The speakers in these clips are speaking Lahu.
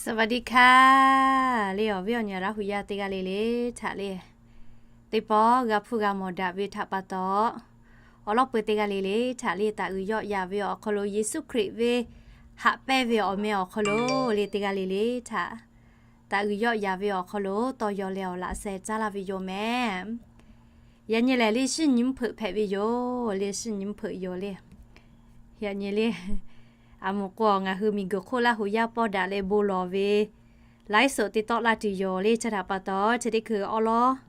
สวัสดีค่ะ le awˬ viˉ awˬ nyi Laˇ hu yaˇ teˇ g'aˇ le le htaꞈ le, teˇ pawˆ g'a hpuˇ g'a mawˬ daꞈ ve htaꞈ pa taw, awˬ lawn peuˬ teˇ g'aˇ le le htaꞈ le, taꞈ uiˍ yawˆ yaˍ ve awˬ hk'aw lo Yeˍsuˆ Hkriꞈ ve haꞈ pehnˇ ve awˬ meh awˬ hk'aw lo le teˇ g'aˇ le le htaꞈ, taꞈ uiˍ yawˆ yaˍ ve awˬ hk'aw lo tawˇ yaw leh awˬ laꞈ sheh caˉ laˇ ve yoˬ mehˍ. Yaꞈ nyi lehˬ le, shinˉ nyi mvuhˇ hpeuꞈ hpehꞈ ve yoˬ le, shinˉ nyi mvuhˇ hpeuꞈ yoˬ le. Yaꞈ nyi le, a moˍ k'o ngaˬ hui miˬguiˬ hk'oˆ Laˇ hu yaˇ pawˇ daꞈ leh bon lawˬ ve laiˉ suhˍ te tawˆ laˇ tuˬ yoˬ le. Chi htaꞈ pa taw chi teˇ hkui awˉ lawˉ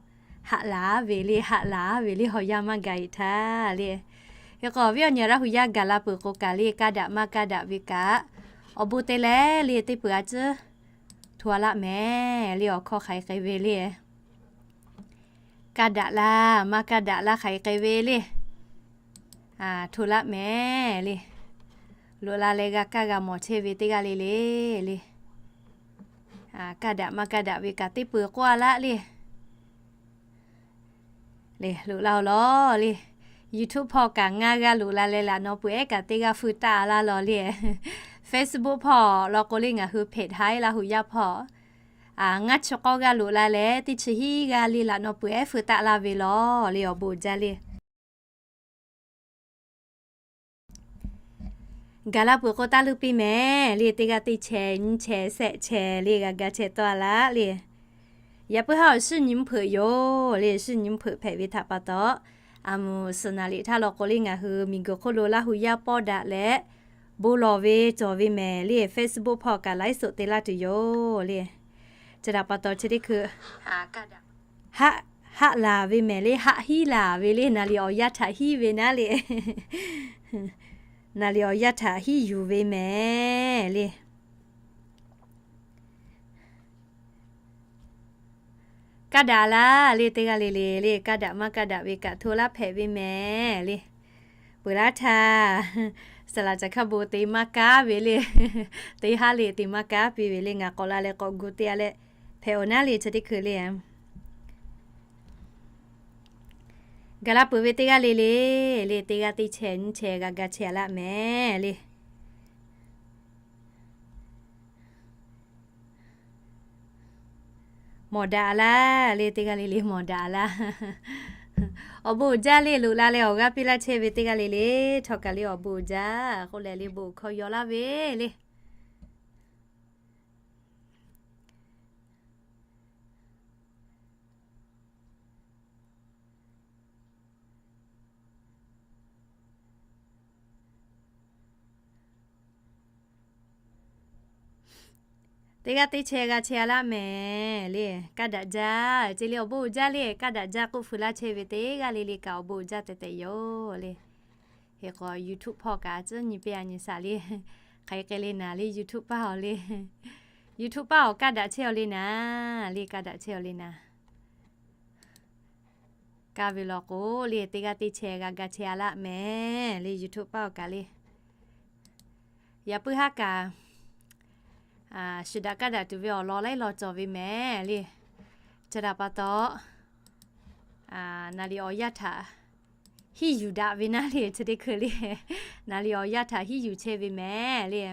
haꞈ laˬ ve le, haꞈ laˬ ve le, awˬ yanˇ maˇ gaˬ-e htaˇ le. Hk'e k'o awˬ viˉ awˬ nyi Laˇ hu yaˇ gaˬ la peuˬ k'o kaꞈ le, kaˇ daꞈ maˇ kaˇ daꞈ ve kaꞈ, awˬ bon te leh le teˇ peuˬ a ciˉ hto a laˇ mehˍ le, awˬ hkawˇ hk'aˬ hk'e k'ai ve le. Kaˇ daꞈ laˇ maˇ kaˇ daꞈ laˇ hk'aˬ hk'e k'ai ve le. Hto laˇ mehˍ le. Loꞈ la leh g'a kaˇ g'a mawˬ chehˇ ve teˇ g'aˇ le le le. Kaˇ daꞈ maˇ kaˇ daꞈ ve kaꞈ teˇ peuˬ k'oˆ a laˇ le. Le loꞈ la-o lawˬ le. YouTube hpawˇ kaꞈ ngaˇ g'aˇ loꞈ la leh laꞈ naw peuˬ ehˉ kaꞈ teˇ g'aˇ feu taˆ a laˇ lawˬ le. Facebook hpawˇ law k'o le ngaˬ hui เพจ Haiˉ Laˇ hu yaˇ hpawˇ ngaˇ chi k'awˇ g'aˇ loꞈ la leh teˇ chi hiˉ g'aˇ le laꞈ naw peuˬ ehˉ feu taˆ laˇ ve lawˬ le, awˬ bon uiˍ jaˇ le. Gaˬ la peuˬ k'o taˇ leuˇ piˇ mehˍ le, teˇ g'aˇ teˇ chehˇ nyiˇ chehˇ shehˆ chehˇ le g'a ga chehˇ tawˆ a laˇ le. Yaꞈ puiˉ haˉ awˬ shinˉ nyi mvuhˇ hpeuꞈ yoˬ le, shinˉ nyi mvuhˇ hpeuꞈ hpehꞈ ve htaꞈ pa taw, a moˍ suhˍ naˍ liꞈ htaˇ law k'o le ngaˬ hui miˬguiˬ hk'oˆ lo Laˇ hu yaˇ pawˇ daꞈ leh bon lawˬ ve cawˬ ve mehˍ le, Facebook hpawˇ kaꞈ ไลฟ์สด te laˇ tuˬ yoˬ le. Chi htaꞈ pa taw chi teˇ hkui haˆ, haˆ laˬ ve mehˍ le, haˆ hiˉ laˬ ve le, naˍ liꞈ awˬ yanˇ htaꞈ hiˉ ve naˉ le. Naˍ liꞈ awˬ yanˇ htaꞈ hiˉ yuˬ ve mehˍ le. Kaˇ daꞈ laˇ le, teˇ g'aˇ le le le, kaˇ daꞈ maˇ kaˇ daꞈ ve kaꞈ hto laˇ hpehꞈ ve mehˍ le. Peuˬ laˇ htaˇ, saˍ laˍ caˬ hkaˇ bon te maˇ kaˉ ve le. Teˇ haˉ le te maˇ kaˉ piˇ ve le, ngaˬ k'awꞈ la leh k'awꞈ gu te a leh hpehꞈ awˬ naˉ le chi teˇ hkui le. Gaˬ la peuˬ ve teˇ g'aˇ le le le, teˇ g'aˇ teˇ chehˇ nyiˇ chehˇ g'a ga chehˇ a laˇ mehˍ le. Mawˬ daꞈ a laˇ le, teˇ g'aˇ le le mawˬ daꞈ a laˇ. Awˬ bon uiˍ jaˇ le, loꞈ la leh awˬ g'aˇ piˇ laˇ chehˇ ve teˇ g'aˇ le le, htawˇ kaꞈ le awˬ bon uiˍ jaˇ k'oˆ leh le bon hkawˇ yaw laˇ ve le. Teˇ g'aˇ teˇ chehˇ g'a chehˇ a laˇ mehˍ le, kaˇ daꞈ jaˇ. Ceˇ le awˬ bon uiˍ jaˇ le, kaˇ daꞈ jaˇ k'oˆ feu laˇ chehˇ ve teˇ g'aˇ le le kaꞈ awˬ bon uiˍ jaˇ tehꞈ tehꞈ yoˬ le. Hk'e k'o YouTube hpawˇ kaꞈ tcuhˉ nyi piˇ a nyi shaˍ le. Hk'aˬ hk'e le naˍ le YouTube paˇ awˬ le. YouTube paˇ awˬ kaˇ daꞈ chehˇ awˬ le naˍ le, kaˇ daꞈ chehˇ awˬ le naˍ. Kaˇ ve law k'o le teˇ g'aˇ teˇ chehˇ g'a ga chehˇ a laˇ mehˍ le, YouTube paˇ awˬ kaꞈ le. Yaꞈ puiˉ haˉ kaꞈ shu daꞈ kaˇ daꞈ tuˬ ve awˬ lawn laiˉ lawn cawˬ ve mehˍ le. Chi htaꞈ pa taw, naˍ liꞈ awˬ yanˇ htaꞈ hiˉ yuˬ daꞈ ve naˉ le, chi teˇ hkui le. Naˍ liꞈ awˬ yanˇ htaꞈ hiˉ yuˬ chehˇ ve mehˍ le.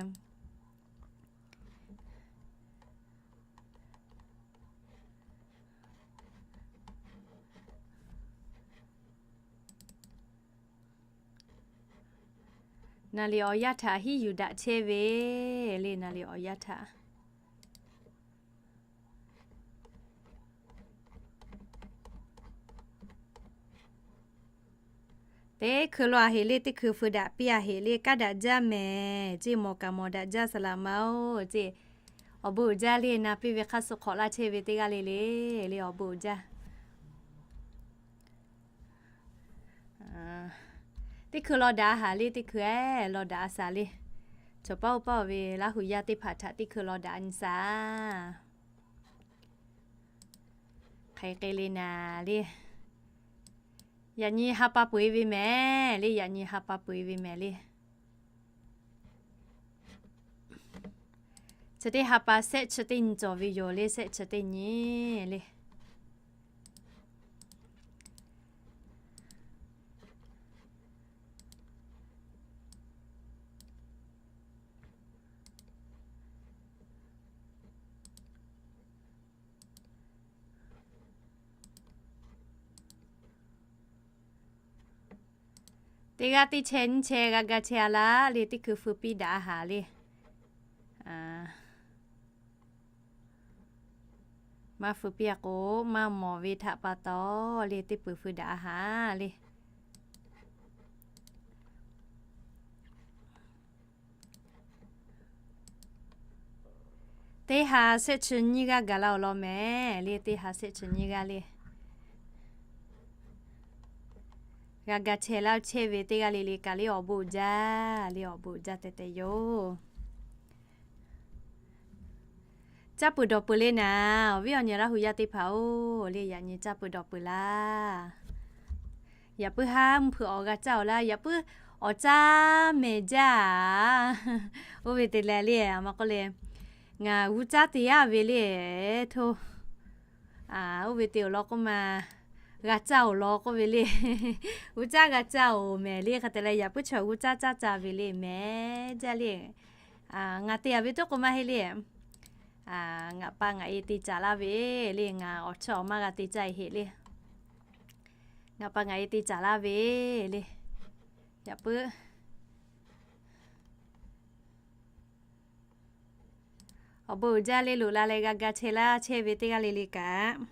Naˍ liꞈ awˬ yanˇ htaꞈ hiˉ yuˬ daꞈ chehˇ ve le, naˍ liꞈ awˬ yanˇ htaꞈ. Teˇ hkui law a heꞈ le, teˇ hkui feu daꞈ piˇ a heꞈ le, kaˇ daꞈ jaˇ mehˍ ceˇ, mawˬ kaꞈ mawˬ daꞈ jaˇ, saˍ laꞈ ma-oˬ ceˇ. Awˬ bon uiˍ jaˇ le, na piˇ ve hk'aˇ suh hk'awꞈ laˇ chehˇ ve teˇ g'aˇ le le le, awˬ bon uiˍ jaˇ. Teˇ hkui law daꞈ a haꞈ le, teˇ hkui ehˉ law daꞈ a shaˍ le. Chaw paˇ oˇ paˇ ve Laˇ hu yaˇ teˇ hpaˍ htaꞈ teˇ hkui law daꞈ a nyi shaˍ. Hk'aˬ hk'e le naˍ le. Yaꞈ nyi ha pa peu-eˬ ve mehˍ le, yaꞈ nyi ha pa peu-eˬ ve mehˍ le. Chi teˇ ha pa shehˆ chi teˇ nyi cawˬ ve yoˬ le, shehˆ chi teˇ nyi le. Teˇ g'aˇ teˇ chehˇ nyiˇ chehˇ g'a ga chehˇ a laˇ le, teˇ hkui feu piˇ daꞈ a haˍ le. Maˇ feu piˇ a k'o, maˇ mawˬ ve htaꞈ pa taw le, teˇ peuˬ feu daꞈ a haˍ le. Teˇ ha shehˆ chi nyiˇ g'aˇ gaˬ la awˬ lawn mehˍ le, teˇ ha shehˆ chi nyiˇ g'aˇ le. G'a ga chehˇ laˇ chehˇ ve teˇ g'aˇ le le kaꞈ le awˬ bon uiˍ jaˇ le, awˬ bon uiˍ jaˇ tehꞈ tehꞈ yoˬ. Caˇ peuˬ dawˬ peuˬ le naˍ, awˬ viˉ awˬ nyi Laˇ hu yaˇ teˇ hpaˍ-oˬ le, yaꞈ nyi caˇ peuˬ dawˬ peuˬ laˇ. Yaꞈ puiˉ haˉ mvuhˇ hpeuꞈ awˬ g'a caˇ-oˬ laˇ, yaꞈ puiˉ awˬ caˇ mehˍ jaˇ. Oˇ ve te leh le, a ma k'oˆ le, ngaˬ g'uˇ caˇ te yaˇ ve le, hto, oˇ ve te awˬ lawn k'oˆ ma, g'a caˇ-oˬ lawn k'oˆ ve le. G'uˇ caˇ g'a caˇ-oˬ mehˍ le, hk'e te leh yaꞈ puiˉ chaw g'uˇ caˇ caˇ caˇ ve le mehˍ jaˇ le. Ngaˬ te a ve tuˉ k'o maˇ heˆ le. Ngaˬ pa ngaˬ e te caˍ laˇ ve le, ngaˬ awˬ chawˇ awˬ maˇ g'a te caˇ e heˆ le. Ngaˬ pa ngaˬ e te caˍ laˇ ve le. Yaꞈ puiˉ awˬ bon uiˍ jaˇ le, loꞈ la leh g'a ga chehˇ laˇ chehˇ ve teˇ g'aˇ le le kaꞈ,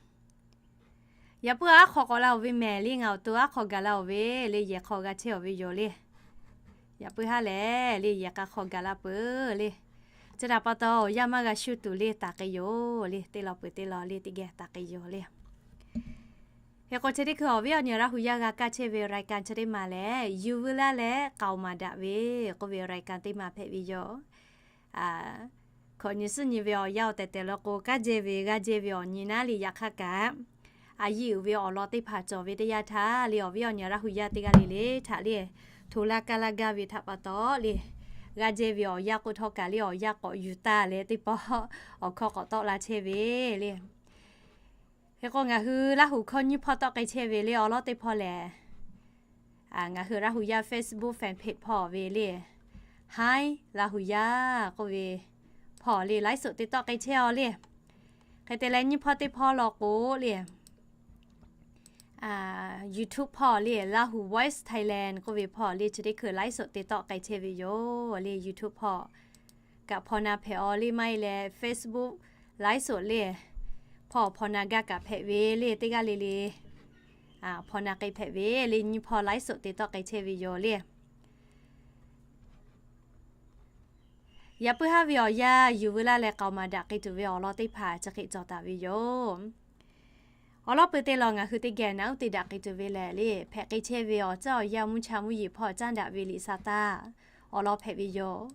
yaꞈ puiˉ aˉ hk'aw k'awꞈ la-oˬ ve mehˍ le, ngaˬ awˬ to aˉ hk'aw gaˬ la-oˬ ve le, yehˬ hk'aw g'a chehˇ-oˬ ve yoˬ le. Yaꞈ puiˉ haˉ lehˬ le, yehˬ k'a hk'aw gaˬ la peuˬ le. Chi htaꞈ pa taw, awˬ yanˇ maˇ g'a shuˇ tuˬ le, taˍ k'ai yoˬ le, teˇ lawn peuˬ teˇ lawn le, teˇ geh taˍ k'ai yoˬ le. Hk'e k'o, chi teˇ hkui awˬ viˉ awˬ nyi Laˇ hu yaˇ g'a kaˇ chehˇ ve รายการ chi teˇ maˬ lehˬ, yuˬ veu laˇ leh k'aoˍ maˍ daꞈ ve k'oˆ ve รายการ teˇ maˬ hpehꞈ ve yoˬ. Hkawꞈ nyi suhˉ nyi ve awˬ yanˇ awˬ tehˬ tehˬ law k'o, kanˉ jehˇ ve g'aˇ jehˇ ve awˬ nyi naˉ le, yaꞈ hk'aˇ kaꞈ a yiˇ uiˍ ve awˬ lawn teˇ hpaˍ cawˬ ve teˇ yanˇ htaˇ le, awˬ viˉ awˬ nyi Laˇ hu yaˇ teˇ g'aˇ le le htaꞈ le, hto laˇ kaˇ laˇ gaˇ ve htaꞈ pa taw le, g'aˇ jehˇ ve awˬ yanˇ k'oˆ htawˇ kaꞈ le, awˬ yanˇ k'awꞈ yuˬ taˍ leh teˇ pawˆ awˬ hkawˇ k'awꞈ tawˆ la chehˇ ve le. Hk'e k'o, ngaˬ hui Laˇ hu hkawˇ nyiˇ hpawˇ tawˆ k'ai chehˇ ve le, awˬ lawn teˇ hpawˇ lehˬ, ngaˬ hui Laˇ hu yaˇ Facebook fan page hpawˇ ve le, Hi Laˇ hu yaˇ k'oˆ ve hpawˇ le, ไลฟ์สด te tawˆ k'ai chehˇ-aw le. Hk'e te leh nyiˇ hpawˇ teˇ hpawˇ law k'o le, YouTube hpawˇ le, Laˇ hu Voice Thailand k'oˆ ve hpawˇ le, chi teˇ hkui ไลฟ์สด te tawˆ k'ai chehˇ ve yoˬ le. YouTube hpawˇ kaꞈ hpaw na hpehꞈ-aw le, maˇ heˆ leh Facebook ไลฟ์สด le hpawˇ hpaw na gaˇ kaꞈ hpehꞈ ve le, teˇ g'aˇ le le hpaw na k'ai hpehꞈ ve le, nyiˇ hpawˇ ไลฟ์สด te tawˆ k'ai chehˇ ve yoˬ le. Yaꞈ puiˉ haˉ ve awˬ yanˇ yuˬ veu laˇ leh k'aoˍ maˍ daꞈ k'ai tuˬ ve awˬ lawn teˇ hpaˍ chi hk'e cawˬ taˍ ve yoˬ. Awˬ lawn peuˬ te lawˬ ngaˬ hui teˇ geh naˉ uˉ te daꞈ k'ai tuˬ ve lehˬ le, hpehꞈ k'ai chehˇ ve awˬ caˇ awˬ yanˇ mvuhˇ cha mvuhˇ yeˬ hpawˇ caˇ daꞈ ve liꞈ sa taˇ awˬ lawn hpehꞈ ve yoˬ.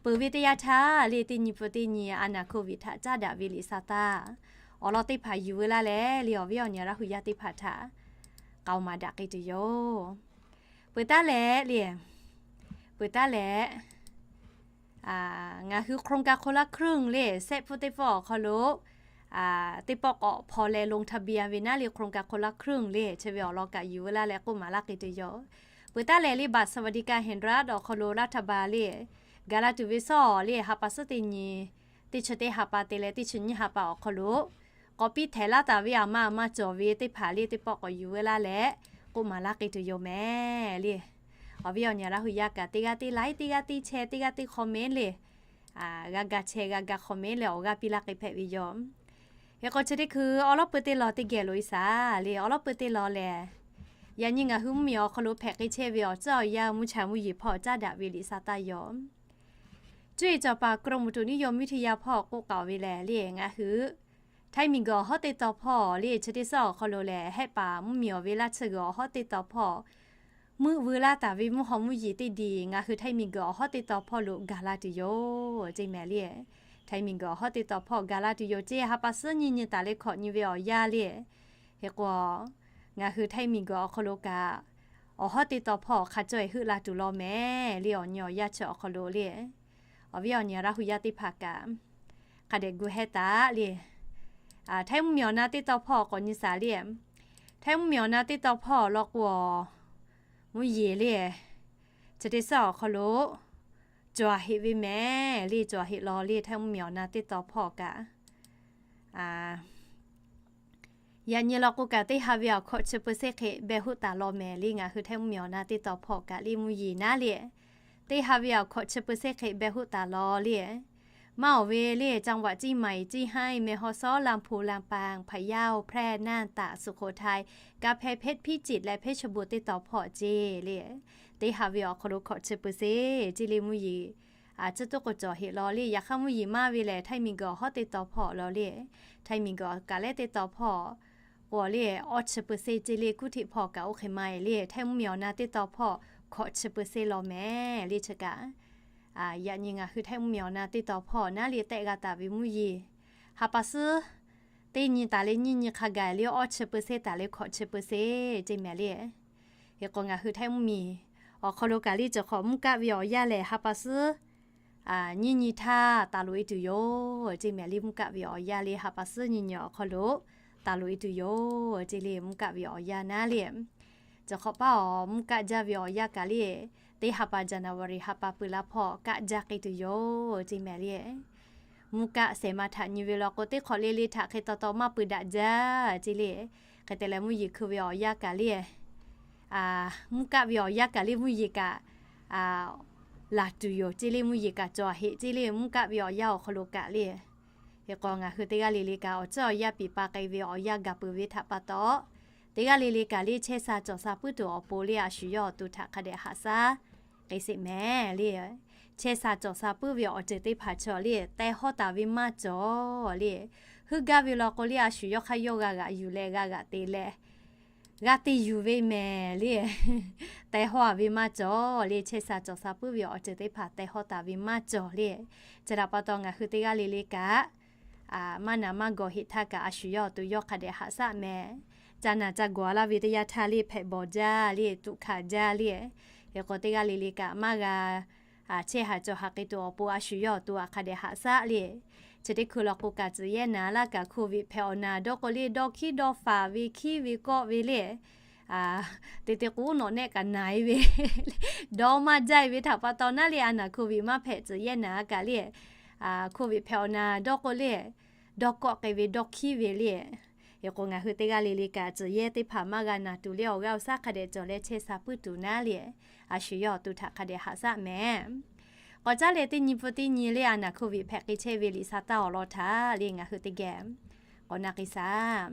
Peuˬ ve teˇ yanˇ htaˇ le, teˇ nyi peuˬ teˇ nyi a naˍ hkoˇ viꞈ htaꞈ caˇ daꞈ ve liꞈ sa taˇ awˬ lawn teˇ hpaˍ yuˬ veu laˇ leh le, awˬ viˉ awˬ nyi Laˇ hu yaˇ teˇ hpaˍ htaꞈ k'aoˍ maˍ daꞈ k'ai tuˬ yoˬ. Peuˬ taˉ leh le, peuˬ taˉ leh ngaˬ hui โครงการคนละครึ่ง le, sehˆ pfuhˇ teˇ pawˆ awˬ hk'aw lo teˇ pawˆ k'awꞈ hpaw leh ลงทะเบียน ve naˉ le, โครงการคนละครึ่ง le, chi ve awˬ lawn kaꞈ yuˬ veu laˇ leh k'oˆ maˍ laˇ k'ai tuˬ yoˬ. Peuˬ taˉ leh le, บัตรสวัสดิการแห่งรัฐ awˬ hk'aw lo รัฐบาล le, gaˬ la tuˬ ve sawˉ le, ha pa suhˉ teˇ nyi, teˇ chi teˇ ha pa te leh teˇ chi nyiˇ ha pa awˬ hk'aw lo k'awꞈ piˇ htehˍ laˇ taˍ ve a ma a ma cawˬ ve teˇ hpaˍ le, teˇ pawˆ k'awꞈ yuˬ veu laˇ leh k'oˆ maˍ laˇ k'ai tuˬ yoˬ mehˍ le. Awˬ viˉ awˬ nyi Laˇ hu yaˇ kaꞈ teˇ g'aˇ teˇ like, teˇ g'aˇ teˇ share, teˇ g'aˇ teˇ comment le, g'a ga share, g'a ga comment leh awˬ g'aˇ piˇ laˇ k'ai hpehꞈ ve yoˬ. Hk'e k'o, chi teˇ hkui awˬ lawn peuˬ teˇ lawˬ teˇ geh loꞈ e shaˍ le, awˬ lawn peuˬ teˇ lawˬ lehˬ, yaꞈ nyi ngaˬ hui mvuhˇmiˬ awˬ hk'aw lo hpehꞈ k'ai chehˇ ve awˬ caˇ awˬ yanˇ mvuhˇ cha mvuhˇ yeˬ hpawˇ caˇ daꞈ ve liꞈ sa taˇ yoˬ. Cuˇ yiˍ cawˬ paˍ กรมอุตุนิยมวิทยา hpawˇ k'oˆ k'aoˍ ve lehˬ le, ngaˬ hui Htaiˇ miˬguiˬ awˬ hawˉ teˇ taw hpawˇ le, chi teˇ suhˉ awˬ hk'aw lo lehˬ, hehˆ paˍ mvuhˇmiˬ awˬ ve laˇ tsuhˇ g'uiˬ awˬ hawˉ teˇ taw hpawˇ meuˆ veu laˇ taˍ ve mvuhˇ haw mvuhˇ yeˬ teˇ diˬ ngaˬ hui Htaiˇ miˬguiˬ awˬ hawˉ teˇ taw hpawˇ lo gaˬ la tuˬ yoˬ ceˇ mehˍ le. Htaiˇ miˬguiˬ awˬ hawˉ teˇ taw hpawˇ gaˬ la tuˬ yoˬ ceˇ, ha pa suhˉ nyiˇ nyi taˍ leh hkawꞈ nyi ve awˬ yanˇ le. Hk'e k'o, ngaˬ hui Htaiˇ miˬguiˬ awˬ hk'aw lo kaꞈ awˬ hawˉ teˇ taw hpawˇ hk'a caweh heuˆ la tuˬ law mehˍ le, awˬ nyi awˬ yanˇ chi awˬ hk'aw lo le. Awˬ viˉ awˬ nyi Laˇ hu yaˇ teˇ hpaˍ kaꞈ hk'a dehꞈ gu heh taˍ le. Htaiˇ mvuhˇmiˬ awˬ na teˇ taw hpawˇ k'awꞈ nyi shaˍ le. Htaiˇ mvuhˇmiˬ awˬ na teˇ taw hpawˇ law k'o, mvuhˇ yeˬ le, chi teˇ suhˉ awˬ hk'aw lo cawˬ heꞈ ve mehˍ le, cawˬ heꞈ law le, Htaiˇ mvuhˇmiˬ awˬ na teˇ taw hpawˇ kaꞈ Yaꞈ nyi law k'o kaꞈ teˇ ha ve awˬ hkawꞈ chi pu seˇ hk'e beh hoˆ taˍ law mehˍ le. Ngaˬ hui Htaiˇ mvuhˇmiˬ awˬ na teˇ taw hpawˇ kaꞈ le mvuhˇ yeˬ naˉ le, teˇ ha ve awˬ hkawꞈ chi pu seˇ hk'e beh hoˆ taˍ law le. Maˇ awˬ ve le จังหวัดเชียงใหม่ เชียงราย แม่ฮ่องสอน ลำพูน ลำปาง พะเยา แพร่ น่าน ตาก สุโขทัย กำแพงเพชร พิจิตร leh เพชรบูรณ์ teˇ taw hpawˇ ceˇ le. Teˇ ha ve awˬ hk'aw lo hkawꞈ chi pu seˇ ceˇ le mvuhˇ yeˬ. Chi toˆ k'o cawˬ heˆ law le. Yaꞈ hk'aˇ mvuhˇ yeˬ maˇ ve lehˬ, Htaiˇ miˬguiˬ awˬ hawˉ teˇ taw hpawˇ law le. Htaiˇ miˬguiˬ kaꞈ lehˬ teˇ taw hpawˇ k'o le, awˇ chi pu seˇ ceˇ le. Kuˇ hteꞈ hpawˇ kaꞈ oˇ hk'e maˇ e le. Htaiˇ mvuhˇmiˬ awˬ na teˇ taw hpawˇ hkawꞈ chi pu seˇ law mehˍ le. Chi kaꞈ yaꞈ nyi ngaˬ hui Htaiˇ mvuhˇmiˬ awˬ na teˇ taw hpawˇ naˉ le tehˆ g'a taˍ ve mvuhˇ yeˬ, ha pa suhˉ teˇ nyi taˍ leh nyiˇ nyi hk'a gaˬ le awˇ chi pu seˇ taˍ leh hkawꞈ chi pu seˇ ceˇ mehˍ le. Hk'e k'o ngaˬ hui Htaiˇ mvuhˇmiˬ awˬ hk'aw lo kaꞈ le cawˬ hk'awꞈ mvuhˇ kaˆ ve awˬ yanˇ lehˬ, ha pa suhˉ nyiˇ nyi htaˇ taˍ loꞈ e tuˬ yoˬ ceˇ mehˍ le. Mvuhˇ kaˆ ve awˬ yanˇ le ha pa suhˉ nyiˇ nyi awˬ hk'aw lo taˍ loꞈ e tuˬ yoˬ ceˇ le. Mvuhˇ kaˆ ve awˬ yanˇ naˉ le cawˬ hk'awꞈ paˉ awˬ mvuhˇ kaˆ jaˇ ve awˬ yanˇ kaꞈ le, teˇ ha pa January ha pa pui la hpawˇ kaˆ jaˇ k'ai tuˬ yoˬ ceˇ mehˍ le. Mvuhˇ kaˆ sehˍ ma htaꞈ nyi ve law k'o, teˇ hk'awꞈ le le htaꞈ hk'e taw taw maˇ pui daꞈ jaˇ ceˇ le. Hk'e te leh mvuhˇ yeˬ hkui ve awˬ yanˇ kaꞈ le, mvuhˇ kaˆ ve awˬ yanˇ kaꞈ le mvuhˇ yeˬ kaꞈ laˬ tuˬ yoˬ ceˇ le. Mvuhˇ yeˬ kaꞈ cawˬ heˆ ceˇ le. Mvuhˇ kaˆ ve awˬ yanˇ awˬ hk'aw lo kaꞈ le, hk'e k'o ngaˬ hui teˇ g'aˇ le le kaꞈ awˬ ceuˬ awˬ yanˇ piˍ pa k'ai ve awˬ yanˇ gaˬ peuˬ ve htaꞈ pa taw, teˇ g'aˇ le le kaꞈ le chehˇ sha cawˬ sha puiˉ tuˬ awˬ pon le a shu yawˇ awˬ to htaꞈ hk'a dehꞈ haꞈ shaˉ k'ai sheˍ mehˍ le. Chehˇ sha cawˬ sha puiˉ ve awˬ ceuˬ teˇ hpaˍ chaw le teh hawˇ taˍ ve maˇ cawˬ le. Heuˆ gaˇ ve law k'o le a shu yawˇ hk'aˇ yawˇ g'a g'aꞈ yuˬ leh g'a g'aꞈ te leh g'a te yuˬ ve mehˍ le. Teh hawˇ a ve maˇ cawˬ le. Chehˇ sha cawˬ sha puiˉ ve awˬ ceuˬ teˇ hpaˍ teh hawˇ taˍ ve maˇ cawˬ le. Chi htaꞈ pa taw ngaˬ hui teˇ g'aˇ le le kaꞈ maˇ na maˇ gawˬ heˆ htaˇ kaꞈ a shu yawˇ awˬ to yawˇ hk'a dehꞈ haꞈ shaˉ mehˍ. Ca naˬ ca gawˬ a laˇ ve teˇ yanˇ htaˇ le hpehꞈ bawˬ jaˇ le tuꞈ hkanˍ jaˇ le. Hk'e k'o teˇ g'aˇ le le kaꞈ maˇ g'a chehˇ haˍ cawˬ haˍ k'ai tuˬ awˬ pon a shu yawˇ awˬ to hk'a dehꞈ haꞈ shaˉ le. Chi teˇ hkui law k'o kaꞈ tcuh yehˇ naˍ laˇ kaꞈ hkoˇ viꞈ hpehꞈ awˬ naˍ dawˇ k'o le dawˇ hkiˉ dawˇ faˍ ve hkiˉ ve kawˆ ve le, te te k'o nawˬ nehˆ kaꞈ na e ve dawˇ maˇ jaˇ e ve htaꞈ pa taw naˉ le a naˍ hkoˇ viꞈ maˇ hpehꞈ tcuh yehˇ naˍ kaꞈ le, hkoˇ viꞈ hpehꞈ awˬ naˍ dawˇ k'o le dawˇ kawˆ k'ai ve dawˇ hkiˉ ve le. Hk'e k'o ngaˬ hui teˇ g'aˇ le le kaꞈ tcuh yehˇ teˇ hpaˍ maˇ g'a naˬ tuˬ le awˬ g'aˇ awˬ shaˉ hk'a dehꞈ cawˬ leh chehˇ sha puiˉ tuˬ naˉ le, a shu yawˇ awˬ to htaꞈ hk'a dehꞈ haꞈ shaˉ mehˍ. K'awꞈ caˉ leh teˇ nyi pfuhˇ teˇ nyi le a naˍ hkoˇ viꞈ hpehꞈ k'ai chehˇ ve liꞈ sha taˇ awˬ lawn htaꞈ le ngaˬ hui teˇ geh k'awꞈ na k'ai shaˍ.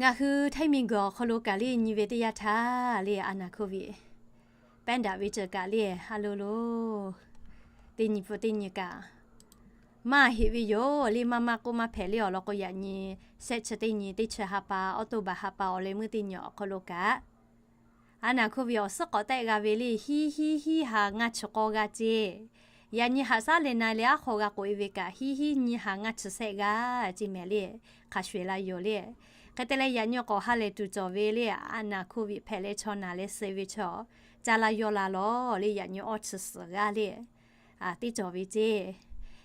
Ngaˬ hui Htaiˇ miˬguiˬ awˬ hk'aw lo kaꞈ le nyi ve teˇ yanˇ htaˇ le a naˍ hkoˇ viꞈ pehˉ daꞈ ve ceuˬ kaꞈ le a lo lo teˇ nyi pfuhˇ teˇ nyi kaꞈ maˇ heˆ ve yoˬ le. Maˇ maˇ k'oˆ maˇ hpehꞈ le awˬ lawn k'o yaꞈ nyi shehˆ chi teˇ nyi teˇ chi ha pa awˉ toˇ baˬ ha pa awˬ leh meuˇ teˇ nyi awˬ hk'aw lo kaꞈ a naˍ hkoˇ viꞈ awˬ suhˉ k'awꞈ tehˆ g'a ve le hiˉ hiˉ hiˉ ha ngaˇ chi k'awˇ g'aˇ ceˇ. Yaꞈ nyi haꞈ shaˉ leh na leh aˉ hk'aw g'a k'oꞈ e ve kaꞈ hiˉ hiˉ nyi ha ngaˇ chi shehˆ g'aˇ ceˇ mehˍ le. Hk'a shuˍ eˬ la yoˬ le. Hk'e te leh yaꞈ nyi k'awꞈ ha lehˬ tuˬ cawˬ ve le a naˍ hkoˇ viꞈ hpehꞈ leh chaw naˬ leh suh ve chaw caˇ laˇ yawˇ la lawˬ le yaꞈ nyi awˇ chi suhˍ g'aˇ le teˇ cawˬ ve ceˇ.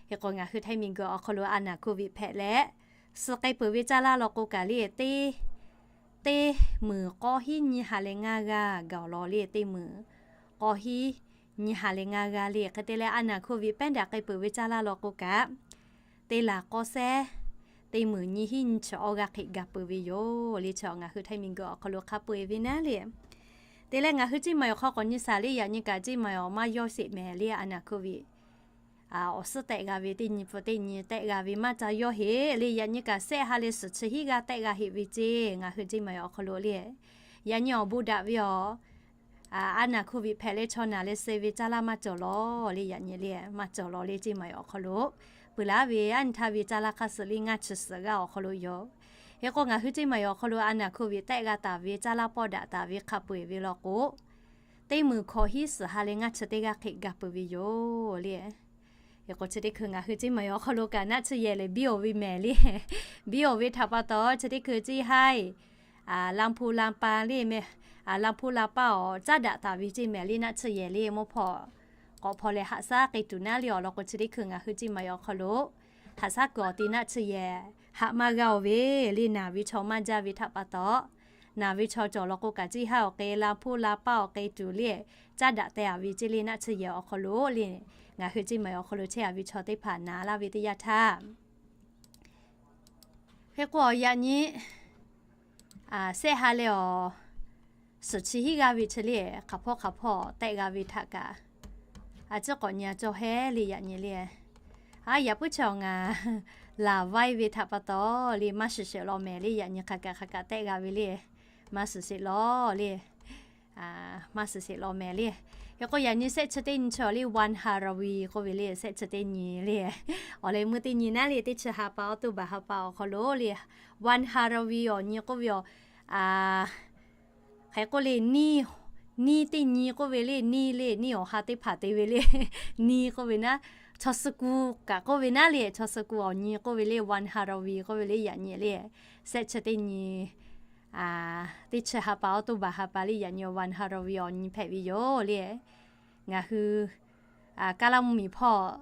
Hk'e k'o ngaˬ hui Htaiˇ miˬguiˬ awˬ hk'aw lo a naˍ hkoˇ viꞈ hpehꞈ leh suh k'ai peuˬ ve caˇ laˇ law k'o kaꞈ le teˇ teˇ meunˍ k'awˇ hiˉ nyi ha leh ngaˇ g'aˇ gaˬ awˬ lawn le teˇ meunˍ k'awˇ hiˉ nyi ha leh ngaˇ g'aˇ le. Hk'e te leh a naˍ hkoˇ viꞈ pehˉ daꞈ k'ai peuˬ ve caˇ laˇ law k'o kaꞈ teˇ laˬ k'awˇ sehˉ teˇ meunˍ nyi hiˉ nyi chi awˇ g'aˇ hk'e gaˬ peuˬ ve yoˬ le. Chi ngaˬ hui Htaiˇ miˬguiˬ awˬ hk'aw lo hk'a peu eˬ ve naˉ le. Te leh ngaˬ hui Ceˇ maˍ awˬ hk'aw k'awꞈ nyi shaˍ le yaꞈ nyi kaꞈ Ceˇ maˍ awˬ maˇ yawˇ sheˍ mehˍ le a naˍ hkoˇ viꞈ awˬ suhˉ tehˆ g'a ve teˇ nyi pfuhˇ teˇ nyi tehˆ g'a ve maˇ ca yawˇ heˆ le. Yaꞈ nyi kaꞈ sehˆ ha leh suhˍ chi hiˉ g'aˇ tehˆ g'a heˆ ve ceˇ. Ngaˬ hui Ceˇ maˍ awˬ hk'aw lo le yaꞈ nyi awˬ bon daꞈ ve awˬ a naˍ hkoˇ viꞈ hpehꞈ leh chaw naˬ leh suh ve caˇ laˇ maˇ cawˬ lawˬ le. Yaꞈ nyi le maˇ cawˬ lawˬ le Ceˇ maˍ awˬ hk'aw lo peuˬ laˇ ve a nyi htaˇ ve caˇ laˇ hk'a suhˍ le ngaˇ chi suhˍ g'aˇ awˬ hk'aw lo yoˬ. Hk'e k'o ngaˬ hui Ceˇ maˍ awˬ hk'aw lo a naˍ hkoˇ viꞈ tehˆ g'a taˍ ve caˇ laˇ pawˆ daꞈ taˍ ve hk'a peu eˬ ve law k'o teˇ meunˍ hkawꞈ hiˉ suhˍ ha leh ngaˇ chi teˇ g'aˇ hk'e gaˬ peuˬ ve yoˬ le. Hk'e k'o chi teˇ hkui ngaˬ hui Ceˇ maˍ awˬ hk'aw lo kaꞈ naˆ tsuhˇ yehˬ leh biˇ oˬ ve mehˍ le. Biˇ oˬ ve htaꞈ pa taw chi teˇ hkui Ceˇ haiˇ ลำพูน ลำปาง le mehˍ, ลำพูน ลำปาง awˬ caˉ daꞈ taˍ ve ceˇ mehˍ le naˆ tsuhˇ yehˬ le mawˇ hpawˇ k'awꞈ hpaw leh haꞈ shaˉ k'ai tuˬ naˉ le awˬ lawn k'o chi teˇ hkui ngaˬ hui Ceˇ maˍ awˬ hk'aw lo haꞈ shaˉ kuiˬ awˬ ti naˆ tsuhˇ yehˬ haꞈ maˇ g'a oˬ ve le naˬ ve chaw maˇ jaˇ ve htaꞈ pa taw naˬ ve chaw cawˬ law k'o kaꞈ Ceˇ haiˇ awˬ k'e ลำพูน ลำปาง awˬ k'e tuˬ le caˉ daꞈ teh a ve ceˇ le naˆ tsuhˇ yehˬ awˬ hk'aw lo le ngaˬ hui Ceˇ maˍ awˬ hk'aw lo chehˇ a ve chaw teˇ hpaˍ naˍ laˇ ve teˇ yanˇ htaˇ Hk'e k'o, yaꞈ nyi shehˆ ha leh awˬ suhˍ chi hiˉ g'aˇ ve chi le, hk'aˬ hpawˇ hk'aˬ hpawˇ tehˆ g'a ve htaꞈ kaꞈ, a ciˉ k'awꞈ nyi a cawˇ hehˉ le yaꞈ nyi le. A, yaꞈ puiˉ chi awˬ ngaˬ laˬ vaiˇ ve htaꞈ pa taw le, maˇ shiˍ sheˍ law mehˍ le, yaꞈ nyi hk'aˬ kaꞈ hk'aˬ kaꞈ tehˆ g'a ve le, maˇ shiˍ sheˍ law le. Maˇ shiˍ sheˍ law mehˍ le. Hk'e k'o, yaꞈ nyi shehˆ chi teˇ nyi chi awˬ le, One Halloween k'oˆ ve le, shehˆ chi teˇ nyi le. Awˬ leh meuˇ teˇ nyi naˉ le, teˇ chi ha pa, October ha pa awˬ hk'aw lo le, One Halloween awˬ nyi k'oˆ ve awˬ, hk'e k'oˆ le, neˇ teˇ nyi k'oˆ ve le, neˇ le, neˇ awˬ ha teˇ hpaˍ te ve le, neˇ k'oˆ ve naˉ, chaw suh ku kaꞈ k'oˆ ve naˉ le, chaw suh ku awˬ nyi k'oˆ ve le, One Halloween k'oˆ ve le yaꞈ nyi le, shehˆ chi teˇ nyi teˇ chi ha pa, October ha pa le yaꞈ nyi One Halloween awˬ nyi hpehꞈ ve yoˬ le. Ngaˬ hui Kaˇlaˇ mvuhˇmiˬ hpawˇ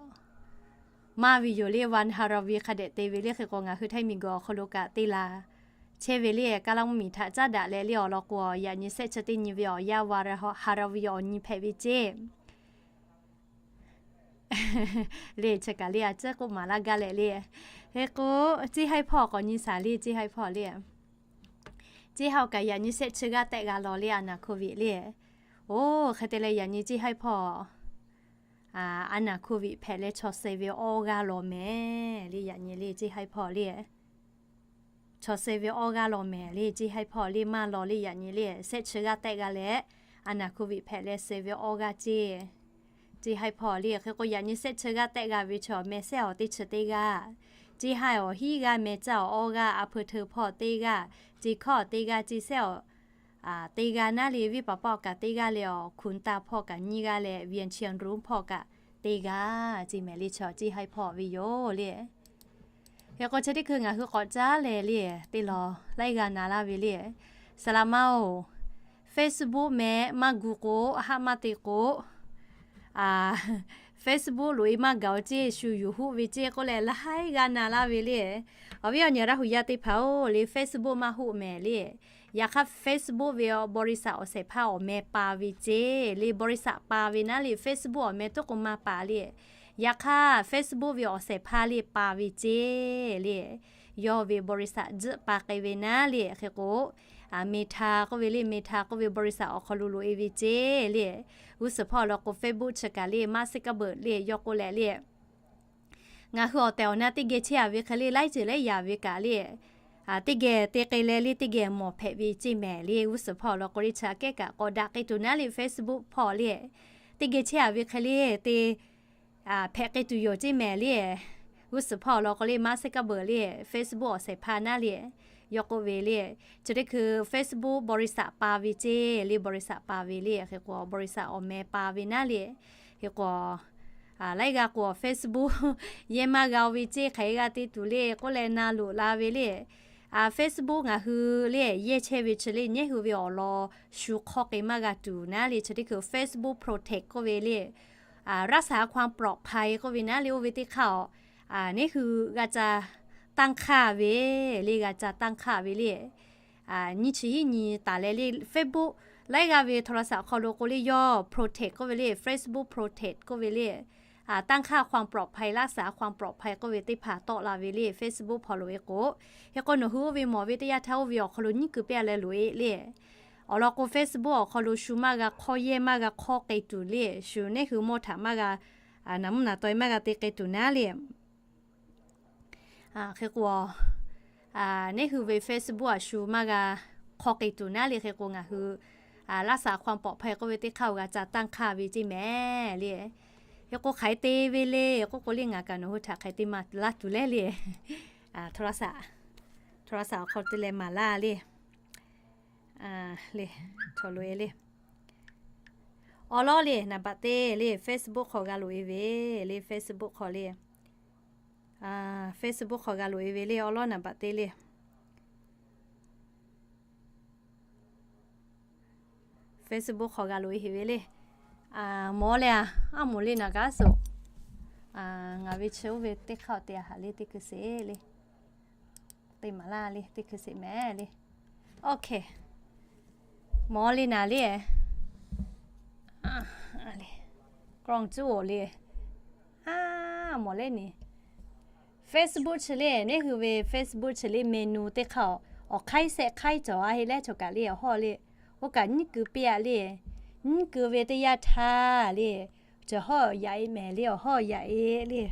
maˇ ve yoˬ le, One Halloween hk'a dehꞈ te ve le. Hk'e k'o, ngaˬ hui Htaiˇ miˬ guiˬ awˬ hk'aw lo kaꞈ te laˬ chehˇ ve le. Kaˇlaˇ mvuhˇmiˬ htaꞈ caˉ daꞈ leh le awˬ lawn k'o, yaꞈ nyi shehˆ chi teˇ nyi ve awˬ yanˇ One Halloween awˬ nyi hpehꞈ ve ceˇ le. Chi kaꞈ le a ciˉ k'oˆ maˍ laˇ gaˇ leh le. Hk'e k'o, Ceˇ haiˇ hpawˇ k'awꞈ nyi shaˍ le, Ceˇ haiˇ hpawˇ le. Ceˇ haiˇ awˬ kaꞈ yaꞈ nyi shehˆ chi g'aˇ tehˆ g'a law le, a naˍ hko viꞈ le. Oˇ, hk'e te leh yaꞈ nyi Ceˇ haiˇ hpawˇ a naˍ hko viꞈ hpehꞈ leh chaw suh ve awˇ g'aˇ law mehˍ le yaꞈ nyi le, Ceˇ haiˇ hpawˇ le. Chaw suh ve awˇ g'aˇ law mehˍ le, Ceˇ haiˇ hpawˇ le maˇ law le yaꞈ nyi le, shehˆ chi g'aˇ tehˆ g'a leh, a naˍ hko viꞈ hpehꞈ leh suh ve awˇ g'aˇ ceˇ. Ceˇ haiˇ hpawˇ le. Hk'e k'o, yaꞈ nyi shehˆ chi g'aˇ tehˆ g'a ve chaw meh sehˉ awˬ teˇ chi teˇ g'aˇ, Ceˇ haiˇ awˬ hiˉ g'aˇ, meh caˇ awˬ awˇ g'aˇ, a hpeu hteu hpawˇ teˇ g'aˇ, Ceˇ hkawˇ teˇ g'aˇ, Ceˇ sehˉ awˬ teˇ g'aˇ naˉ le, viˉ paˍ paˆ awˬ kaꞈ teˇ g'aˇ le, awˬ hkunˍ taˇ hpawˇ kaꞈ nyiˇ g'aˇ leh, vian chi nruˉ hpawˇ kaꞈ teˇ g'aˇ ceˇ mehˍ le, chaw Ceˇ haiˇ hpawˇ ve yoˬ le. Hk'e k'o, chi teˇ hkui ngaˬ hui k'awꞈ caˉ leh le, teˇ lawˬ laiˉ g'a na laˇ ve le. Saˍ laꞈ ma-oˬ, Facebook meh maˇ gu k'o, haˆ maˇ te k'o, Facebook loꞈ-e maˇ gaˬ-oˬ ceˇ, shu yuˬ hoˆ ve ceˇ k'oˆ leh laiˉ g'a na laˇ ve le. Awˬ viˉ awˬ nyi Laˇ huˍ yaˇ teˇ hpaˍ-oˬ le, Facebook maˇ hoˆ mehˍ le. Yaꞈ hk'aˇ Facebook ve awˬ บริษัท awˬ shehˍ hpaˇ awˬ meh pa ve ceˇ le, บริษัท pa ve naˉ le, Facebook awˬ meh toˉ k'o maˇ pa le. Yaꞈ hk'aˇ Facebook ve awˬ shehˍ hpaˇ le pa ve ceˇ le. Yawˇ ve บริษัท tzuhˆ pa k'ai ve naˉ le. Hk'e k'o, Meta k'oˆ ve le, Meta k'oˆ ve บริษัท awˬ hk'aw lo loꞈ-e ve ceˇ le. G'uˇ suhˍ hpawˇ awˬ lawn k'o Facebook chi kaꞈ le, Mark Zuckerberg le yawˇ k'oˆ leh le, ngaˬ hui awˬ tehˬ awˬ na teˇ geh chehˇ-a ve hk'e le, laiˉ ceuˬ laiˉ yaꞈ ve kaꞈ le, teˇ geh te k'ai leh le, teˇ geh mawˬ hpehꞈ ve ceˇ mehˍ le. G'uˇ suhˍ hpawˇ awˬ lawn k'o le, chi aꞈ kehˉ kaꞈ k'awꞈ daꞈ k'ai tuˬ naˉ le, Facebook hpawˇ le, teˇ geh chehˇ-a ve hk'e le, te hpehꞈ k'ai tuˬ yoˬ ceˇ mehˍ le. G'uˇ suhˍ hpawˇ awˬ lawn k'o le, Mark Zuckerberg le, Facebook awˬ shehˍ hpaˇ naˉ le, yawˇ k'oˆ ve le, chi teˇ hkui Facebook บริษัท pa ve ceˇ le, บริษัท pa ve le. Hk'e k'o, บริษัท awˬ meh pa ve naˉ le. Hk'e k'o, laiˉ g'a k'o Facebook yehˇ maˇ g'a-o ve ceˇ, hk'aˬ hk'e g'a te tuˬ le k'oˆ leh na loꞈ la ve le. Facebook ngaˬ hui le yehˇ chehˇ ve chi le, nehˉ hui ve awˬ lawn shu hk'awˇ k'ai maˇ g'a tuˬ naˉ le, chi teˇ hkui Facebook Protect k'oˆ ve le, รักษาความปลอดภัย k'oˆ ve naˉ le, oˇ ve teˇ hk'aˇ-oˬ, nehˉ hui g'a ca tanˇ hk'aˇ ve le, g'a ca tanˇ hk'aˇ ve le. Nyiˇ chi hiˉ nyi taˍ leh le, Facebook laiˉ g'aˇ ve โทรศัพท์ hk'aw lo k'o le, yawˇ Protect k'oˆ ve le, Facebook Protect k'oˆ ve le, tanˇ hk'aˇ ความปลอดภัย รักษาความปลอดภัย k'oˆ ve teˇ hpaˍ tawˆ la ve le, Facebook hpawˇ loꞈ-e k'o. Hk'e k'o, nawˬ hui oˇ ve mawˬ ve teˇ yanˇ htaˇ oˇ ve awˬ hk'aw lo nyiˉ keu pehˇ leh loꞈ-e le. Awˬ lawn k'o, Facebook awˬ hk'aw lo shu maˇ g'a hk'awˇ, yehˇ maˇ g'a hk'awˇ k'ai tuˬ le, shu nehˉ hui mawˇ htaꞈ maˇ g'a, naˍ mvuhˇ naˍ taw-e maˇ g'a te k'ai tuˬ naˉ le. Hk'e k'o, nehˉ hui ve Facebook aꞈ shu maˇ g'a hk'awˇ k'ai tuˬ naˉ le. Hk'e k'o, ngaˬ hui รักษาความปลอดภัย k'oˆ ve teˇ hk'aˇ-oˬ, g'a ca tanˇ hk'aˇ ve ceˇ mehˍ le. Hk'e k'o, hk'aˬ hk'e te ve le k'oˆ k'o le, ngaˬ kaꞈ nawˬ hui htaꞈ hk'aˬ hk'e te maˍ laˇ tuˬ le le. โทรศัพท์ awˬ hk'aw lo te leh maˍ laˇ le. Le, chaw loꞈ-e le. Awˬ lawn le, naˍ baꞈ te le, Facebook hk'aw g'a loꞈ-e ve le, Facebook hk'aw le. Facebook hk'aw g'a loꞈ-e ve le, awˬ lawn naˍ baꞈ te le. Facebook hk'aw g'a loꞈ-e ve le. Mawˬ leh a, aˉ moˍ le naˍ gaˉ suh. Ngaˬ ve chi oˇ ve teˇ hk'aˇ te a haꞈ le, teˇ hkui sheˍ le. Te maˍ laˇ le, teˇ hkui sheˍ mehˍ le. Oˇ hk'e, mawˬ le naˍ le. Kawˇ cuˉ-oˬ le. Aˉ, mawˬ leh ni. Facebook chi le, neˇ hui ve Facebook chi le menu teˇ hk'aˇ awˬ hk'aiˉ shehˆ hk'aiˉ cawˬ a heˆ leh chaw kaꞈ le awˬ hawˉ le, oˇ kaꞈ nyiˉ keu piˇ a le. Nyiˉ keu ve teˇ yanˇ htaˇ le, chaw hawˉ yaꞈ e mehˍ le, awˬ hawˉ yaꞈ e le.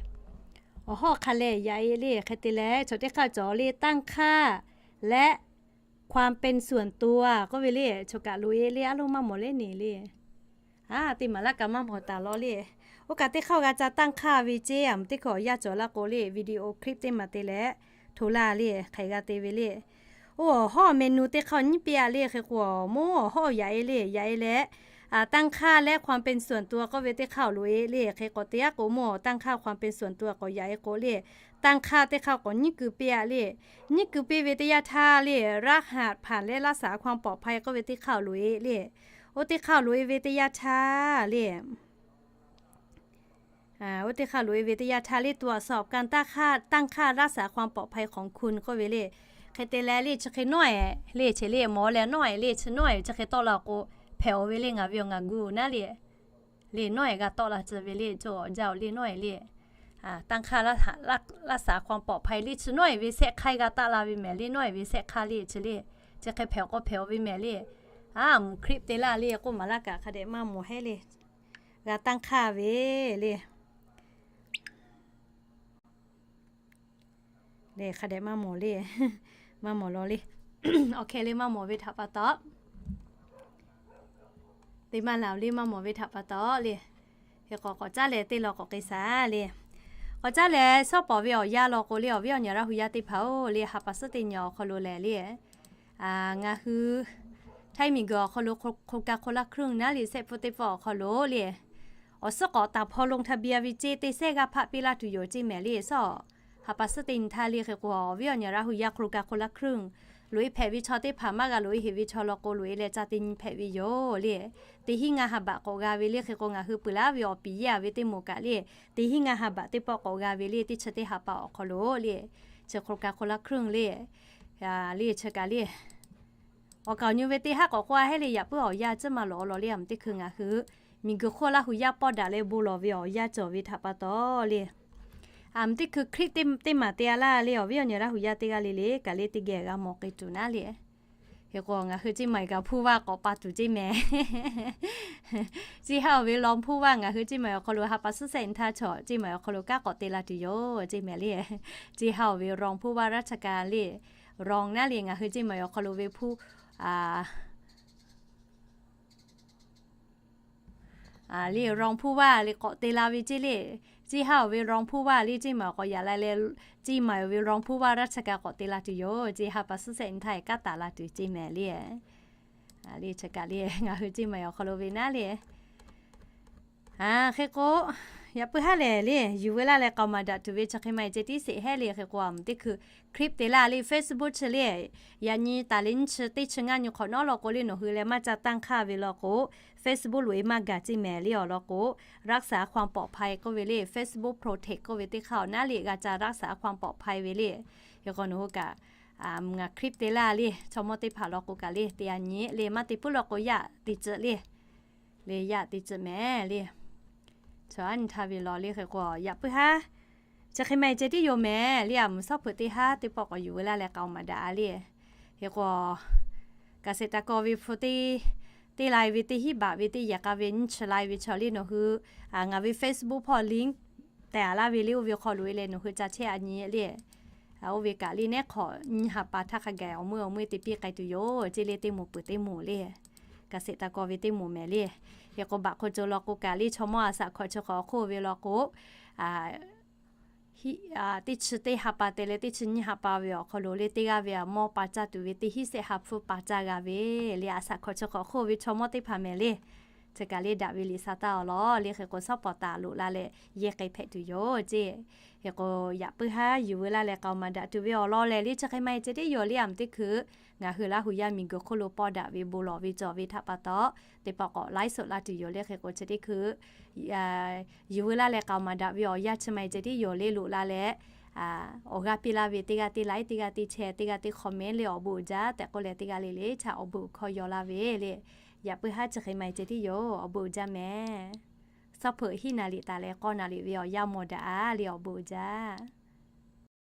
Awˬ hawˉ hk'a lehˬ yaꞈ e le, hk'e te leh chaw teˇ hk'aˇ cawˬ le, ตั้งค่า leh ความเป็นส่วนตัว k'oˆ ve le, chaw kaꞈ loꞈ e le, a loˇ maˇ mawˬ le neˬ le. A, teˇ maˍ laˇ kaꞈ maˇ mawˬ taˍ law le. Oˇ kaꞈ teˇ hk'aˇ g'a ca ตั้งค่า ve ceˇ, a, teˇ hk'aˇ awˬ yanˇ cawˬ laˇ k'o le, video clip teˇ maˍ te leh hto laˇ le, hk'e g'a te ve le. Oˇ awˬ hawˉ menu teˇ hk'aˇ nyiˉ piˇ a le, hk'e k'o mawˇ awˬ hawˉ yaꞈ e le, yaꞈ e leh, a, ตั้งค่า leh ความเป็นส่วนตัว k'oˆ ve teˇ hk'aˇ awˬ loꞈ e le, hk'e k'o te a k'o mawˇ ตั้งค่า ความเป็นส่วนตัว k'awꞈ yaꞈ e k'o le, ตั้งค่า teˇ hk'aˇ k'awꞈ nyiˉ keu piˇ a le. Nyiˉ keu piˇ ve teˇ yanˇ htaˇ le, รหัสผ่าน leh รักษาความปลอดภัย k'oˆ ve teˇ hk'aˇ awˬ loꞈ e le. Oˇ teˇ hk'aˇ loꞈ e ve teˇ yanˇ htaˇ le, oˇ teˇ hk'aˇ loꞈ e ve teˇ yanˇ htaˇ le, ตรวจสอบการตั้งค่า รักษาความปลอดภัยของคุณ k'oˆ ve le. Hk'e te leh le chi hk'e nawˉ e le, chi le mawˬ leh nawˉ e le, chi nawˉ e chi hk'e tawˆ la k'o, hpehꞈ-oˬ ve le ngaˬ ve awˬ ngaˬ gu naˉ le. Le nawˉ e g'a tawˆ la tcuh ve le, cawˬ jaˇ-oˬ le nawˉ e le. ตั้งค่า รักษาความปลอดภัย le chi nawˉ e ve shehˆ hk'aiˉ g'a taˆ la ve mehˍ le, nawˉ e ve shehˆ hk'aiˉ le chi le. Chi hk'e hpehꞈ k'o hpehꞈ-oˬ ve mehˍ le. A, mvuhˇ clip te laˇ le, k'oˆ maˍ laˇ kaꞈ hk'a dehꞈ maˇ mawˬ heˆ le. G'a ตั้งค่า ve le. Le hk'a dehꞈ maˇ mawˬ le, maˇ mawˬ law le. Awˬ hkeh le maˇ mawˬ ve htaꞈ pa taw, teˇ maˇ laˬ le maˇ mawˬ ve htaꞈ pa taw le. Hk'e k'awꞈ k'awꞈ caˉ leh teˇ law k'awꞈ k'ai shaˍ le. K'awꞈ caˉ leh shawˉ pawˍ ve awˬ yanˇ law k'o le, awˬ viˉ awˬ nyi Laˇ hu yaˇ teˇ hpaˍ-oˬ le, ha pa suhˉ teˇ nyi awˬ hk'aw lo lehˬ le, ngaˬ hui ไทย miˬguiˬ awˬ hk'aw lo โครงการคนละครึ่ง naˉ le shehˆ pfuhˇ teˇ pfuhˇ awˬ hk'aw lo le, awˬ suhˉ k'awꞈ ตรวจสอบ ลงทะเบียน ve ceˇ teˇ sehˉ g'aˇ hpaˆ piˇ laˇ tuˬ yoˬ ceˇ mehˍ le. Shawˉ ha pa suhˉ teˇ nyi htaˇ le, hk'e k'o awˬ viˉ awˬ nyi Laˇ hu yaˇ โครงการคนละครึ่ง loꞈ e hpehꞈ ve chaw teˇ hpaˍ maˇ g'a loꞈ e heˍ ve chaw law k'o, loꞈ e leh ca te nyi hpehꞈ ve yoˬ le. Teˇ hinˉ ngaˇ ha baꞈ k'awꞈ g'a ve le, hk'e k'o ngaˬ hui peuˬ laˇ ve awˬ piˍ yeˇ a ve teˇ moˍ kaꞈ le, teˇ hinˉ ngaˇ ha baꞈ teˇ pawˆ k'awꞈ g'a ve le, teˇ chi teˇ ha pa awˬ hk'aw lo le, chi โครงการคนละครึ่ง le, le chi kaꞈ le, awˬ kaˍ awˬ nyi ve teˇ haˉ k'awꞈ k'oˆ a heˆ le, yaꞈ puiˉ awˬ yanˇ tcuhˉ maˇ lawꞈ law le, a meuꞈ teˇ hkui ngaˬ hui miˬguiˬ hk'oˆ Laˇ hu yaˇ pawˆ daꞈ leh bon lawˬ ve awˬ yanˇ cawˬ ve htaꞈ pa taw le. A meuꞈ teˇ hkui clip teˇ maˍ te a laˇ le, awˬ viˉ awˬ nyi Laˇ hu yaˇ teˇ g'aˇ le le kaꞈ le teˇ geh g'a mawˬ k'ai tuˬ naˉ le. Hk'e k'o ngaˬ hui ceˇ maˬ kaꞈ ผู้ว่า k'awꞈ pa tuˬ ceˇ mehˍ. Ceˇ haˉ-oˬ ve รองผู้ว่า ngaˬ hui ceˇ maˬ awˬ hk'aw lo ha pa suhˉ shehˆ nyi htaˇ chaw ceˇ maˬ awˬ hk'aw lo kanˉ k'awꞈ te la tuˬ yoˬ ceˇ mehˍ le. Ceˇ haˉ-oˬ ve รองผู้ว่าราชการ le, rong naˉ le ngaˬ hui ceˇ maˬ awˬ hk'aw lo ve ผู้ le รองผู้ว่า le k'awꞈ te la ve ceˇ le. Ceˇ haˉ-oˬ ve รองผู้ว่า le ceˇ maˬ k'awꞈ yaꞈ la leh, ceˇ maˬ-oˬ ve รองผู้ว่าราชการ k'awꞈ te la tuˬ yoˬ ceˇ, ha pa suhˉ shehˆ nyi htaˇ kanˉ taˍ la tuˬ ceˇ mehˍ le. Le chi kaꞈ le ngaˬ hui ceˇ maˬ awˬ hk'aw lo ve naˉ le. Hk'e k'o, yaꞈ puiˉ haˉ lehˬ le, yuˬ veu laˇ leh k'aoˍ maˍ daꞈ tuˬ ve chi hk'e maˇ heˆ ceh tiˉ sheˍ heˆ le. Hk'e k'o a meuꞈ teˇ hkui clip te laˇ le, Facebook chi le, yaꞈ nyi taˍ le nyiˇ chi teˇ chi ngaˇ nyi hk'awꞈ nawˉ law k'o le, nawˬ hui leh maˇ ca ตั้งค่า ve law k'o, Facebook loꞈ e maˇ gaˬ ceˇ mehˍ le awˬ lawn k'o, รักษาความปลอดภัย k'oˆ ve le, Facebook Protect k'oˆ ve teˇ hk'aˇ awˬ naˉ le g'a ca รักษาความปลอดภัย ve le. Hk'e k'o nawˬ hui kaꞈ ngaˬ clip te laˇ le, chaw mawˇ teˇ hpaˍ law k'o kaꞈ le te a nyi le, maˇ te puiˉ law k'o yaˇ te ceuˬ le. Le yaˇ te ceuˬ mehˍ le. Chaw aˉ nyi htaˇ ve law le, hk'e k'o yaꞈ puiˉ haˉ chi hk'e maˇ heˆ ceh tiˉ yoˬ mehˍ le. A meuꞈ shawˉ hpeuꞈ teˇ haˉ teˇ pawˆ k'awꞈ yuˬ veu laˇ leh k'aoˍ maˍ daꞈ a le. Hk'e k'o เกษตรกร ve hpu teˇ, teˇ lai ve teˇ hinˉ baꞈ ve teˇ yehˬ k'a ve nyiˇ chi lai ve chaw le nawˬ hui ngaˬ ve Facebook hpawˇ link tehꞈ a laˇ ve le, oˇ ve hk'aw loꞈ e leh nawˬ hui ca chehˇ a nyi le. Oˇ ve kaꞈ le nehˉ hk'awꞈ nyiˇ ha pa htaˇ hk'a gaˬ awˬ meuˇ awˬ meuˇ te piˇ k'ai tuˬ yoˬ ceˇ le, teˇ moˍ peuˬ teˇ moˍ le. เกษตรกร ve teˇ moˍ mehˍ le. Hk'e k'o baꞈ hk'o co law k'o kaꞈ le chaw mawˇ a shaꞈ hkawꞈ chi hk'awꞈ awˬ hk'oˆ ve law k'o, teˇ chi teˇ ha pa te leh teˇ chi nyiˇ ha pa ve awˬ hk'aw lo le teˇ g'aˇ ve a mawˇ pa caˇ tuˬ ve teˇ hinˉ shehˆ ha hpfuhˇ pa caˇ g'a ve le, a shaꞈ hkawꞈ chi hk'awꞈ awˬ hk'oˆ ve chaw mawˇ teˇ hpaˍ mehˍ le. Chi kaꞈ le daꞈ ve liꞈ sha taˇ awˬ lawn le, hk'e k'o shawˉ pawˍ taˍ loꞈ la leh yehˇ k'ai hpehꞈ tuˬ yoˬ ceˇ. Hk'e k'o yaꞈ puiˉ haˉ yuˬ veu laˇ leh k'aoˍ maˍ daꞈ tuˬ ve awˬ lawn lehˬ le, chi hk'e maˇ heˆ ceh tiˉ yoˬ le. A meuꞈ teˇ hkui ngaˬ hui Laˇ hu yaˇ miˬguiˬ hk'oˆ lo pawˇ daꞈ ve bon lawˬ ve cawˬ ve htaꞈ pa taw, teˇ pawˆ k'awꞈ ไลฟ์สด la tuˬ yoˬ le. Hk'e k'o chi teˇ hkui yuˬ veu laˇ leh k'aoˍ maˍ daꞈ ve awˬ yanˇ chi maˇ heˆ ceh tiˉ yoˬ le. Loꞈ la leh awˬ g'aˇ piˇ laˇ ve teˇ g'aˇ teˇ ไลค์, teˇ g'aˇ teˇ แชร์, teˇ g'aˇ teˇ คอมเมนต์ le awˬ bon uiˍ jaˇ tehꞈ k'oˆ leh teˇ g'aˇ le le htaꞈ awˬ bon uiˍ hkawˇ yaw laˇ ve le. Yaꞈ puiˉ haˉ chi hk'e maˇ heˆ ceh tiˉ yoˬ. Awˬ bon uiˍ jaˇ mehˍ. Shawˉ hpeuꞈ hiˉ naˍ liꞈ taˍ leh k'awˇ naˍ liꞈ ve awˬ yanˇ mawˬ daꞈ a le, awˬ bon uiˍ jaˇ.